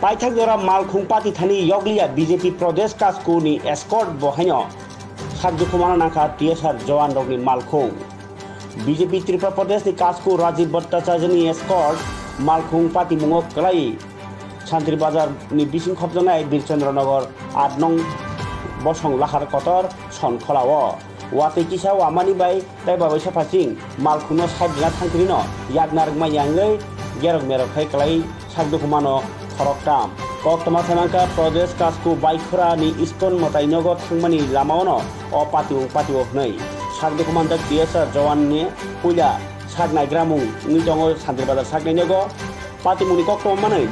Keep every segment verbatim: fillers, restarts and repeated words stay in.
Paithak jora malkhung pati thani yokliya B J P Pradesh Kasku ni escort bo haino sakdukhu mana nangkha T S R jowan rokni malkhung. B J P Tripura Pradesh ni Kasku Rajiv Bhattacharya ni escort malkhung patimungo kwlai Santri Bazar ni bising khopjaknai Birchandra Nagar aat nong bosong lahar kotor son kholao. Watwi kisa wamani bai tei babai saphasing malkhungno side rwna thangkirino yakna rwkma yangwi gerok merok khai kwlai sakdukhu mano khoroktham. Koktwma sanangkha Pradesh Kasku Baikhura ni Iskon mwtai nogo thangmani lamaono o patiung patio hwnwi sakdukhu manjak T S R jowan ni puila saknai gramung wngwi tongo Santri Bazar saknai nogo. Patimungni koktwma manwi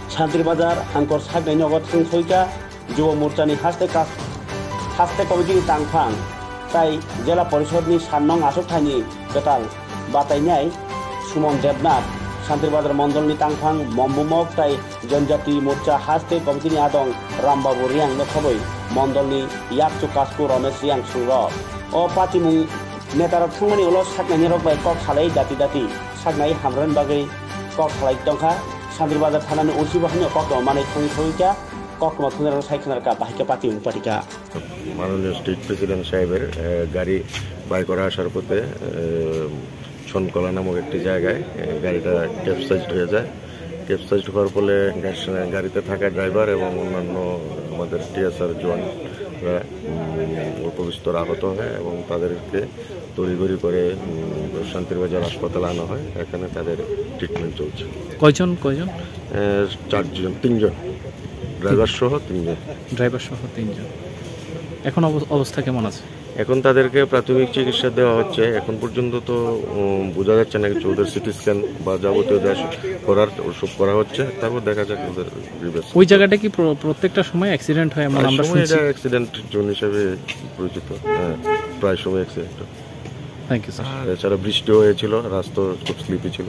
Santri Bazar hangkor saknai nogo thang soika. Jubo Morchani haste kas-, haste komitini tangphang tai Jela Porishodni sannong aswk thaini kwtal batainai Sumon Debnath, Santri Bazar Mondolni tangphang Mombumok tai Janjati Morcha haste komitini adong Rambabu Riang nokhabwi Mondolni yakchu Kasku Romesh Riang sungrok. O patimung netarok thangmani ulo saknaini rok bai kok salai dati dati saknai hamrani bagwi kok salai tongkha. Santri Bazar thanani O C bo haino koktwma manwi thangwi thangwi kha. Koktwma thungrok sai khwnarkha, bahai khe pati wng patikha. মাননীয় state president সাহেবের, এ, গাড়ি বাইকরা আসার পথে, এ, ছনকলা নামক একটি জায়গায়, এ, গাড়িটা ক্যাপসাইজড হয়ে যায়। ক্যাপসাইজড হওয়ার ফলে গাড়ি-, গাড়িতে থাকা ড্রাইভার এবং অন্যান্য আমাদের টিএসআর জওয়ানরা, উম, অল্প বিস্তর আহত হয় এবং তাদেরকে তড়িঘড়ি করে, উম, শান্তিরবাজার হাসপাতালে আনা হয়। এখানে তাদের ট্রিটমেন্ট চলছে। কয়জন, কয়জন? এ, চারজন, তিনজন। ড্রাইভার সহ তিনজন। ড্রাইভার সহ তিনজন। এখন অব-, অবস্থা কেমন আছে? এখন তাদেরকে প্রাথমিক চিকিৎসা দেওয়া হচ্ছে। এখন পর্যন্ত তো, উম, বোঝা যাচ্ছে না কিছু। ওদের সিটি স্ক্যান বা যাবতীয় যা করার, ওসব করা হচ্ছে। তারপর দেখা যাক ওদের কি ব্যবস্থা। ওই জায়গাটা কি প্র-, প্রত্যেকটা সময় অ্যাক্সিডেন্ট হয়? এমন প্রায় আমরা সময় শুনছি। এটা অ্যাক্সিডেন্ট জোন হিসেবে পরিচিত। হ্যাঁ, প্রায় সময় অ্যাক্সিডেন্ট হয়। Thank you, sir. আর এছাড়া বৃষ্টিও হয়েছিল, রাস্তা খুব স্লিপি ছিল।